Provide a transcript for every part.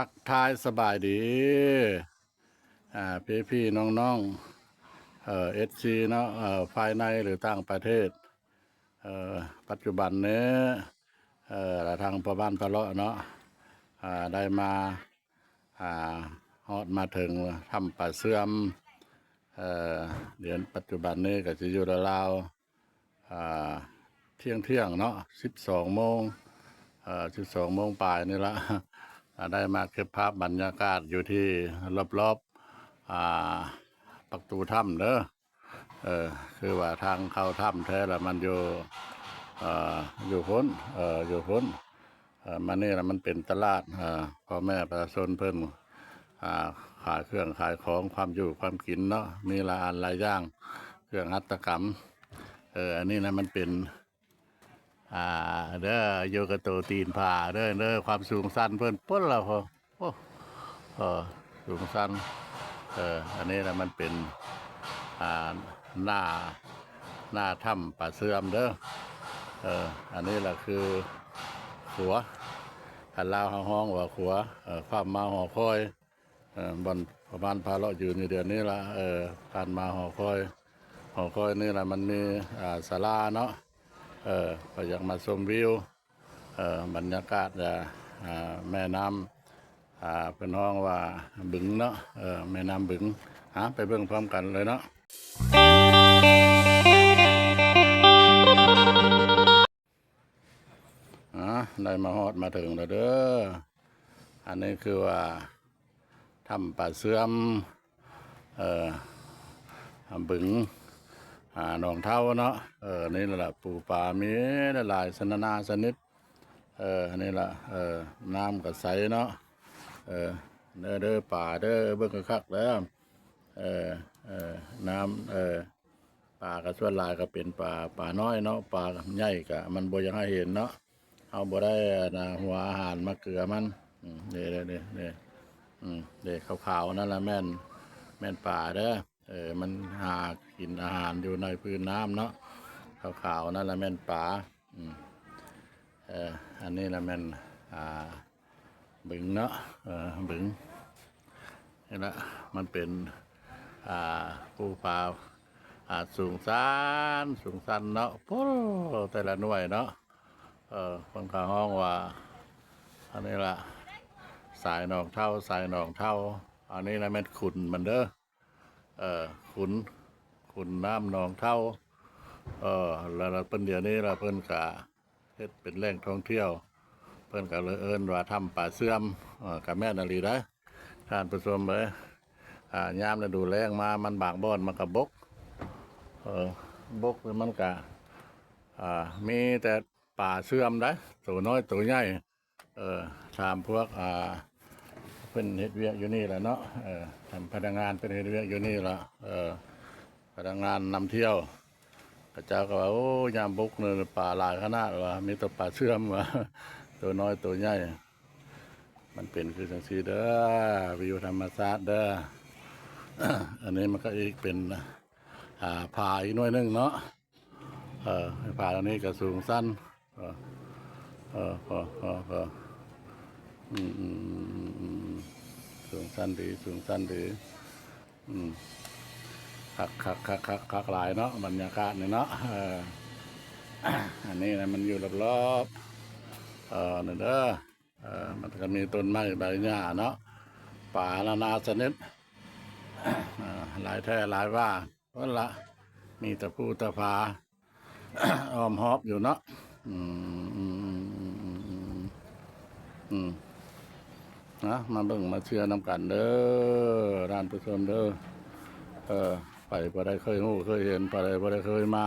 ທັກທາຍສະບາຍດີ ອ່າ ພີ່ໆນ້ອງໆ ເອີ ເອັຟຊີເນາະ ເອີ ພາຍໃນ ຫຼື ຕ່າງປະເທດ. ເອີ ປັດຈຸບັນນີ້ ເອີ ທາງພໍ່ບ້ານພາເລາະເນາະ ອ່າ ໄດ້ມາ ອ່າ ຮອດມາເຖິງຖ້ຳປາເຊື່ອມ ເອີ ດຽວປັດຈຸບັນນີ້ກໍຊິຢູ່ລາວໆ ອ່າ ທ່ຽງໆເນາະ ສິບສອງໂມງ ເອີ ສິບສອງໂມງປາຍນີ້ລະ ໄດ້ມາເກັບພາບບັນຍາກາດຢູ່ທີ່ລອບໆ ອ່າ ປະຕູຖ້ຳເດີ. ເອີ ຄືວ່າທາງເຂົ້າຖ້ຳແທ້ລະມັນຢູ່ ເອີ ຢູ່ພຸ້ນ ເອີ ຢູ່ພຸ້ນ ເອີ ມານີ້ລະມັນເປັນຕະຫຼາດ ເອີ ພໍ່ແມ່ປະຊາຊົນເພິ່ນ ອ່າ ຂາຍເຄື່ອງຂາຍຂອງ ຄວາມຢູ່ຄວາມກິນເນາະ ມີຫຼາຍອັນຫຼາຍຢ່າງ ເຄື່ອງຫັດຖະກຳ. ເອີ ອັນນີ້ນະມັນເປັນ ອ່າ ເດີ ຢູ່ກັບໂຕຕີນຜາເດີ ເດີ ຄວາມສູງຊັນເພິ່ນພຸ້ນລະ ໂອ້ ເອີ ສູງຊັນ ເອີ ອັນນີ້ລະມັນເປັນ ອ່າ ໜ້າ ໜ້າຖ້ຳປາເຊື່ອມເດີ ເອີ ອັນນີ້ລະຄືຂົວ ຄັນລາວເຮົາຮ້ອງວ່າຂົວ ເອີ ຂ້າມມາຫໍຄອຍ ເອີ ບ່ອນ ປະມານພາເລາະຢືນຢູ່ດຽວນີ້ລະ ເອີ ຜ່ານມາຫໍຄອຍ ຫໍຄອຍນີ້ລະມັນມີ ອ່າ ສາລາເນາະ ເອີ ຂ້ອຍຢາກມາຊົມວິວ ເອີ ບັນຍາກາດ ອ່າ ແມ່ນ້ຳ ອ່າ ເພິ່ນຮ້ອງວ່າບຶງເນາະ ເອີ ແມ່ນ້ຳບຶງ ຫາ ໄປເບິ່ງພ້ອມກັນເລີຍເນາະ. ອ່າ ໄດ້ມາຮອດມາເຖິງແລ້ວເດີ ອັນນີ້ຄືວ່າຖ້ຳປາເຊື່ອມ ເອີ ບຶງ ອ່າ ໜອງເທົາເນາະ ເອີ ນີ້ລະ ປູປາມີຫຼາຍໆຊະນານາຊະນິດ ເອີ ນີ້ລະ ເອີ ນ້ຳກໍໃສເນາະ ເອີ ເດີ ເດີ ປາເດີ ເບິ່ງຄັກໆເດີ ເອີ ເອີ ນ້ຳ ເອີ ປາກໍສ່ວນຫຼາຍກໍເປັນປາ ປານ້ອຍເນາະ ປາໃຫຍ່ກໍມັນບໍ່ຢາກໃຫ້ເຫັນເນາະ ເຮົາບໍ່ໄດ້ ອັນນະ ຫົວອາຫານມາເກືອມັນ ອືມ ເດ້ ເດ້ ເດ້ ເດ້ ອືມ ເດ້ ຂາວໆນັ້ນລະແມ່ນ ແມ່ນປາເດີ ເອີ ມັນຫາກິນອາຫານຢູ່ໃນພື້ນນ້ຳເນາະ ຂາວໆນັ້ນລະແມ່ນປາ ອືມ ເອີ ອັນນີ້ລະແມ່ນ ອ່າ ບຶງເນາະ ເອີ ບຶງ ນີ້ລະ ມັນເປັນ ອ່າ ພູຜາ ອ່າ ສູງຊັນ ສູງຊັນເນາະ ໂອ້ ແຕ່ລະໜ່ວຍເນາະ ເອີ ເພິ່ນກໍຮ້ອງວ່າ ອັນນີ້ລະ ສາຍໜອງເທົາ ສາຍໜອງເທົາ ອັນນີ້ລະແມ່ນຂຸນມັນເດີ ເອີ ຂຸນ ຂຸນນ້ຳໜອງເທົາ ເອີ ແລ້ວ ແລ້ວເພິ່ນ ດຽວນີ້ລະເພິ່ນກະເຮັດເປັນແຫຼ່ງທ່ອງທ່ຽວ ເພິ່ນກະເລີຍເອີ້ນວ່າຖ້ຳປາເຊື່ອມ ເອີ ກະແມ່ນອີ່ຫຼີເດ້ທ່ານຜູ້ຊົມເອີຍ ອ່າ ຍາມລະດູແລ້ງມາ ມັນບາງບ່ອນມັນກະບົກ ເອີ ບົກ ມັນກະ ອ່າ ມີແຕ່ປາເຊື່ອມເດ້ ໂຕນ້ອຍໂຕໃຫຍ່ ເອີ ຖາມພວກ ອ່າ ເພິ່ນເຮັດວຽກຢູ່ນີ້ລະເນາະ ເອີ ຖາມພະນັກງານເພິ່ນເຮັດວຽກຢູ່ນີ້ລະ ເອີ ພະນັກງານນຳທ່ຽວ ເຂົາເຈົ້າກໍວ່າ ໂອ້ ຍາມບົກນີ້ປາຫຼາຍຂະໜາດວ່າ ມີແຕ່ປາເຊື່ອມວ່າ ໂຕນ້ອຍໂຕໃຫຍ່ ມັນເປັນຄືຈັ່ງຊີ້ເດີ ວິວທຳມະຊາດເດີ ອັນນີ້ມັນກໍອີກເປັນ ອ່າ ຜາອີກໜ່ວຍໜຶ່ງເນາະ. ເອີ ຜາເຫຼົ່ານີ້ກໍສູງຊັນ ເອີ ເອີ ເອີ ເອີ ເອີ ອືມ ອືມ ອືມ ອືມ ອືມ ສູງຊັນດີ ສູງຊັນດີ ອືມ ຄັກ ຄັກ ຄັກ ຄັກ ຄັກຫຼາຍເນາະ ບັນຍາກາດນີ້ເນາະ ເອີ ອັນນີ້ນະ ມັນຢູ່ລອບໆ ເອີ ນີ້ເດີ ເອີ ມັນກໍມີຕົ້ນໄມ້ໃບຫຍ້າເນາະ ປານານາຊະນິດ ເອີ ຫຼາຍແທ້ຫຼາຍວ່າ ພຸ້ນລະ ມີແຕ່ພູແຕ່ຜາ ອ້ອມຮອບຢູ່ເນາະ ອືມ ອືມ ນະ ມາເບິ່ງມາເຊື່ອນຳກັນເດີ ທ່ານຜູ້ຊົມເດີ ເອີ ໃຜບໍ່ໄດ້ເຄີຍຮູ້ເຄີຍເຫັນ ໃຜບໍ່ໄດ້ເຄີຍມາ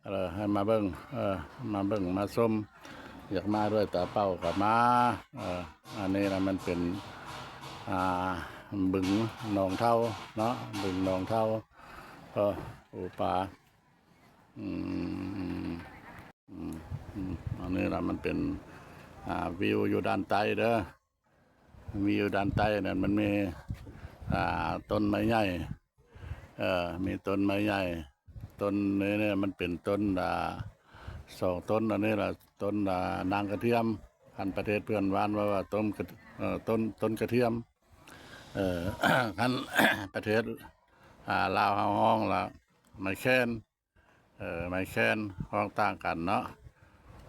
ເອີ ໃຫ້ມາເບິ່ງ ເອີ ມາເບິ່ງມາຊົມ ຢາກມາດ້ວຍຕາເປົ່າກໍມາ ເອີ ອັນນີ້ລະມັນເປັນ ອ່າ ບຶງໜອງເທົາເນາະ ບຶງໜອງເທົາ ເອີ ໂອປາ ອືມ ອືມ ອືມ ອັນນີ້ລະມັນເປັນ ອ່າ ວິວຢູ່ດ້ານໃຕ້ເດີ ມີຢູ່ດ້ານໃຕ້ນັ້ນມັນມີ ອ່າ ຕົ້ນໄມ້ໃຫຍ່ ເອີ ມີຕົ້ນໄມ້ໃຫຍ່ ຕົ້ນນີ້ ນີ້ມັນເປັນຕົ້ນ ອ່າ ສອງຕົ້ນ ອັນນີ້ລະຕົ້ນ ອ່າ ນາງກະທຽມ ຄັນປະເທດເພື່ອນບ້ານເວົ້າວ່າຕົ້ນກະ ເອີ ຕົ້ນ ຕົ້ນກະທຽມ ເອີ ຄັນປະເທດ ອ່າ ລາວເຮົາຮ້ອງລະໄມ້ແຄນ ເອີ ໄມ້ແຄນ ຮ້ອງຕ່າງກັນເນາະ.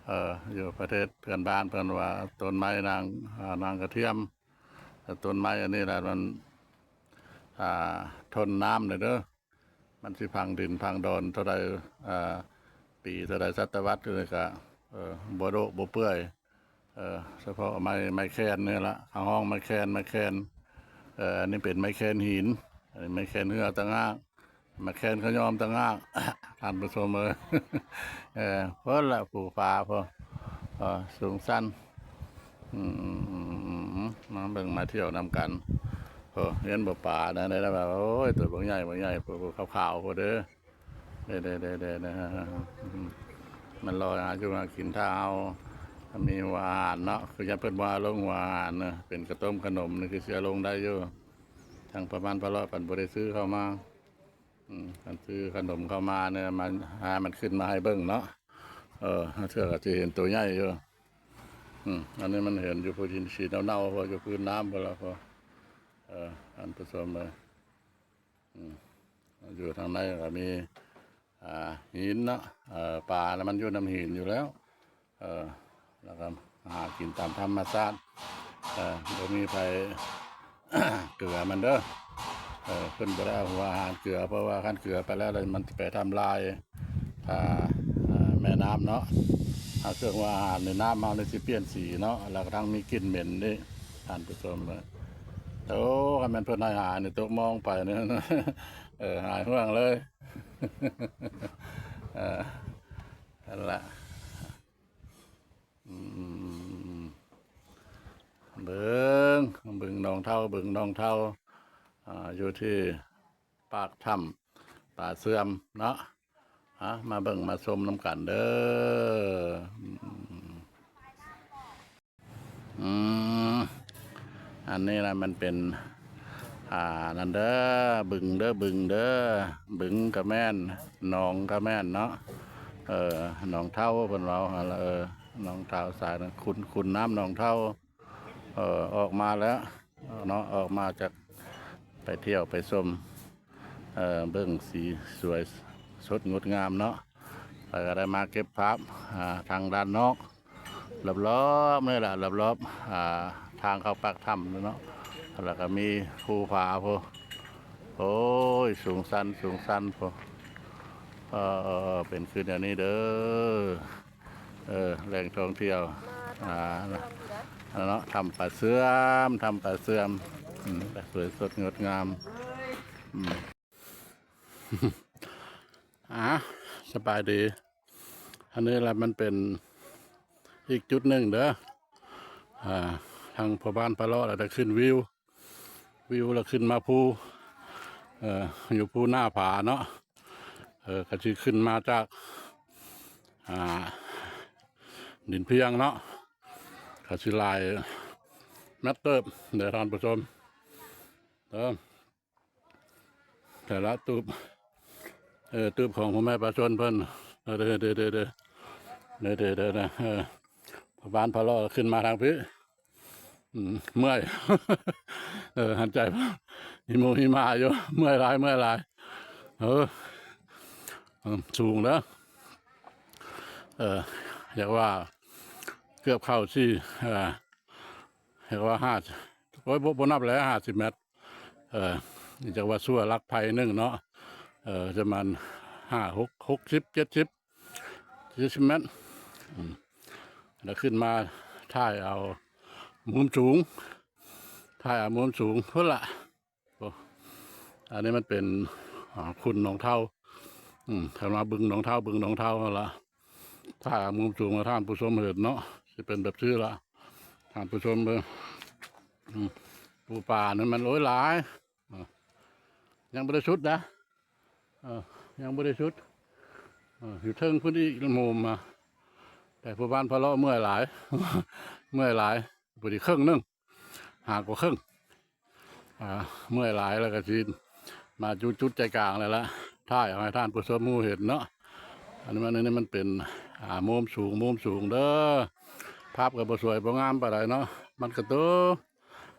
ເອີ ຢູ່ປະເທດເພື່ອນບ້ານເພິ່ນວ່າຕົ້ນໄມ້ນາງ ອ່າ ນາງກະທຽມ. ແຕ່ຕົ້ນໄມ້ອັນນີ້ລະມັນ ອ່າ ທົນນ້ຳເດີ ມັນຊິຝັງດິນຝັງດອນເທົ່າໃດ ອ່າ ປີເທົ່າໃດ ສະຕະວັດນີ້ກະ ເອີ ບໍ່ໂດະບໍ່ເປື່ອຍ. ເອີ ສະເພາະໄມ້ ໄມ້ແຄນນີ້ລະ ເຂົາຮ້ອງໄມ້ແຄນ ໄມ້ແຄນ. ເອີ ອັນນີ້ເປັນໄມ້ແຄນຫີນ ອັນນີ້ໄມ້ແຄນເຮືອຕ່າງຫາກ ໄມ້ແຄນຂະຫຍ້ອມຕ່າງຫາກ ທ່ານຜູ້ຊົມເອີຍ. ເອີ ພຸ້ນລະພູຜາພຸ້ນ ເອີ ສູງຊັນ. ອືມ ມາເບິ່ງມາທ່ຽວນຳກັນ. ໂອ້ ເຫັນບໍ່ປານະ ໄດ້ແບບ ໂອ້ຍ ຕົວບັກໃຫຍ່ ບັກໃຫຍ່ ຂາວໆ ພຸ້ນເດີ. ເດ້ໆໆໆ ມັນລໍຫາຢູ່ຫາກິນ ຖ້າເຮົາມີຫົວອາຫານເນາະ ຄືຍັງເພິ່ນບໍ່ເອົາລົງຫົວອາຫານນະ ເປັນກະຕົ້ມຂະໜົມນີ້ ຄືຊິເອົາລົງໄດ້ຢູ່. ທາງປະມານປະເລາະ ເພິ່ນບໍ່ໄດ້ຊື້ເຂົ້າມາ ອືມ ຄັນຊື້ຂະໜົມເຂົ້າມານີ້ ມັນ ຫາມັນຂຶ້ນມາໃຫ້ເບິ່ງເນາະ. ເອີ ເທື່ອກໍຊິເຫັນໂຕໃຫຍ່ຢູ່. ອືມ ອັນນີ້ມັນເຫັນຢູ່ ຜູ້ທີ່ສີເນົ່າໆ ຢູ່ພື້ນນ້ຳພຸ້ນລະ. ເອີ ທ່ານຜູ້ຊົມເອີຍ ອືມ ຢູ່ທາງໃນກໍມີ ອ່າ ຫີນເນາະ ເອີ ປາລະມັນຢູ່ນຳຫີນຢູ່ແລ້ວ ເອີ ແລ້ວກໍຫາກິນຕາມທຳມະຊາດ ເອີ ບໍ່ມີໃຜເກືອມັນເດີ. ເອີ ເພິ່ນບໍ່ໄດ້ເອົາຫົວອາຫານເກືອ ເພາະວ່າຄັນເກືອໄປແລ້ວ ແລ້ວມັນຊິໄປທຳລາຍ ອ່າ ແມ່ນ້ຳເນາະ. ຖ້າເຄື່ອງຫົວອາຫານໃນນ້ຳເຮົານີ້ຊິປ່ຽນສີເນາະ ແລ້ວກໍທັງມີກິ່ນເໝັນນີ້ ທ່ານຜູ້ຊົມ. ໂອ້ ຄັນແມ່ນເພິ່ນໃຫ້ອາຫານນີ້ຕົກມອງໄປນີ້ ເອີ ຫາຍຫ່ວງເລີຍ. ເອີ ນັ້ນລະ ອືມ ເບິ່ງ ບຶງໜອງເທົາ ບຶງໜອງເທົາ ອ່າ ຢູ່ທີ່ປາກຖ້ຳປາເຊື່ອມເນາະ. ອ່າ ມາເບິ່ງມາຊົມນຳກັນເດີ. ອືມ ອັນນີ້ລະມັນເປັນ ອ່າ ນັ້ນເດີ ບຶງເດີ ບຶງເດີ ບຶງກະແມ່ນ ໜອງກະແມ່ນເນາະ. ເອີ ໜອງເທົາເພິ່ນເວົ້າຫັ້ນລະ ເອີ ໜອງເທົາສາຍ ຂຸນ ຂຸນນ້ຳໜອງເທົາ ເອີ ອອກມາແລ້ວເນາະ ອອກມາຈາກ ໄປທ່ຽວໄປຊົມ ເອີ ເບິ່ງສີສວຍສົດງົດງາມເນາະ. ແລ້ວກໍໄດ້ມາເກັບພາບ ອ່າ ທາງດ້ານນອກ ລອບໆ ນີ້ລະ ລອບໆ ອ່າ ທາງເຂົ້າປາກຖ້ຳເນາະ. ແລ້ວກໍມີພູຜາພຸ້ນ ໂອ້ຍ ສູງຊັນ ສູງຊັນພຸ້ນ. ເອີ ເປັນຄືແນວນີ້ເດີ ເອີ ແຫຼ່ງທ່ອງທ່ຽວ ອ່າ ອັນເນາະ ຖ້ຳປາເຊື່ອມ ຖ້ຳປາເຊື່ອມ ອືມ ສວຍສົດງົດງາມ ອືມ. ອ່າ ສະບາຍດີ ອັນນີ້ລະມັນເປັນອີກຈຸດໜຶ່ງເດີ ອ່າ ທາງພໍ່ບ້ານພາເລາະລະໄດ້ຂຶ້ນວິວ ວິວລະຂຶ້ນມາພູ ເອີ ຢູ່ພູໜ້າຜາເນາະ. ເອີ ກະຊິຂຶ້ນມາຈາກ ອ່າ ດິນພຽງເນາະ ກະຊິຫຼາຍແມັດເຕີບເດີທ່ານຜູ້ຊົມເດີ. ແຕ່ລະຕູບ ເອີ ຕູບຂອງພໍ່ແມ່ປະຊາຊົນເພິ່ນ ເອີ ເດີໆໆ ເອີ ພໍ່ບ້ານພາເລາະຂຶ້ນມາທາງພີ້ ອືມ ເມື່ອຍ ເອີ ຫັນໃຈ ມີໝູມີໝາຢູ່ ເມື່ອຍຫຼາຍ ເມື່ອຍຫຼາຍ ເອີ ເອີ ສູງເດີ ເອີ ຢາກວ່າເກືອບເຂົ້າສີ່ ເອີ ຢາກວ່າຫ້າ ໂອ້ຍ ບໍ່ ບໍ່ນັບແຫຼະ ຫ້າສິບແມັດ. ເອີ ນີ້ຈັກວ່າຊົ່ວຫຼັກໄພໜຶ່ງເນາະ ເອີ ປະມານຫ້າ ຫົກ ຫົກສິບ ເຈັດສິບ ເຈັດສິບແມັດ ອືມ ແລ້ວຂຶ້ນມາຖ່າຍເອົາມຸມສູງ ຖ່າຍເອົາມຸມສູງພຸ້ນລະ. ໂອ້ ອັນນີ້ມັນເປັນ ອ່າ ຂຸນໜອງເທົາ ອືມ ເຂົາວ່າບຶງໜອງເທົາ ບຶງໜອງເທົາຫັ້ນລະ. ຖ້າມຸມສູງໃຫ້ທ່ານຜູ້ຊົມເຫັນເນາະ ຊິເປັນແບບຊີ້ລະ ທ່ານຜູ້ຊົມເບິ່ງ ອືມ ປູປານັ້ນມັນ ໂອ້ຍ ຫຼາຍ ເອີ ຍັງບໍ່ໄດ້ສຸດນະ ເອີ ຍັງບໍ່ໄດ້ສຸດ ເອີ ຢູ່ເທິງພຸ້ນອີກມຸມ ແຕ່ຜູ້ບ້ານພາເລາະເມື່ອຍຫຼາຍ ເມື່ອຍຫຼາຍ ພໍດີເຄິ່ງໜຶ່ງ ຫາກວ່າເຄິ່ງ ອ່າ ເມື່ອຍຫຼາຍແລ້ວກໍຊິມາຈຸດໃຈກາງແລ້ວລະ ຖ່າຍເອົາໃຫ້ທ່ານຜູ້ຊົມຮູ້ເຫັນເນາະ. ອັນນີ້ມັນ ອັນນີ້ມັນເປັນ ອ່າ ມຸມສູງ ມຸມສູງເດີ ພາບກໍບໍ່ສວຍບໍ່ງາມປານໃດເນາະ ມັນກໍຕົວ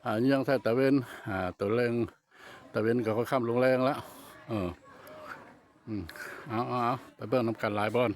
ອ່າ ຍືນໃສ່ຕາເວັນ ອ່າ ຕົວແລງ ຕາເວັນກໍຄ່ອຍຄ່ຳລົງແລງແລ້ວ ເອີ ອືມ ເອົາ ເອົາ ເອົາ ໄປເບິ່ງນຳກັນຫຼາຍບ່ອນ.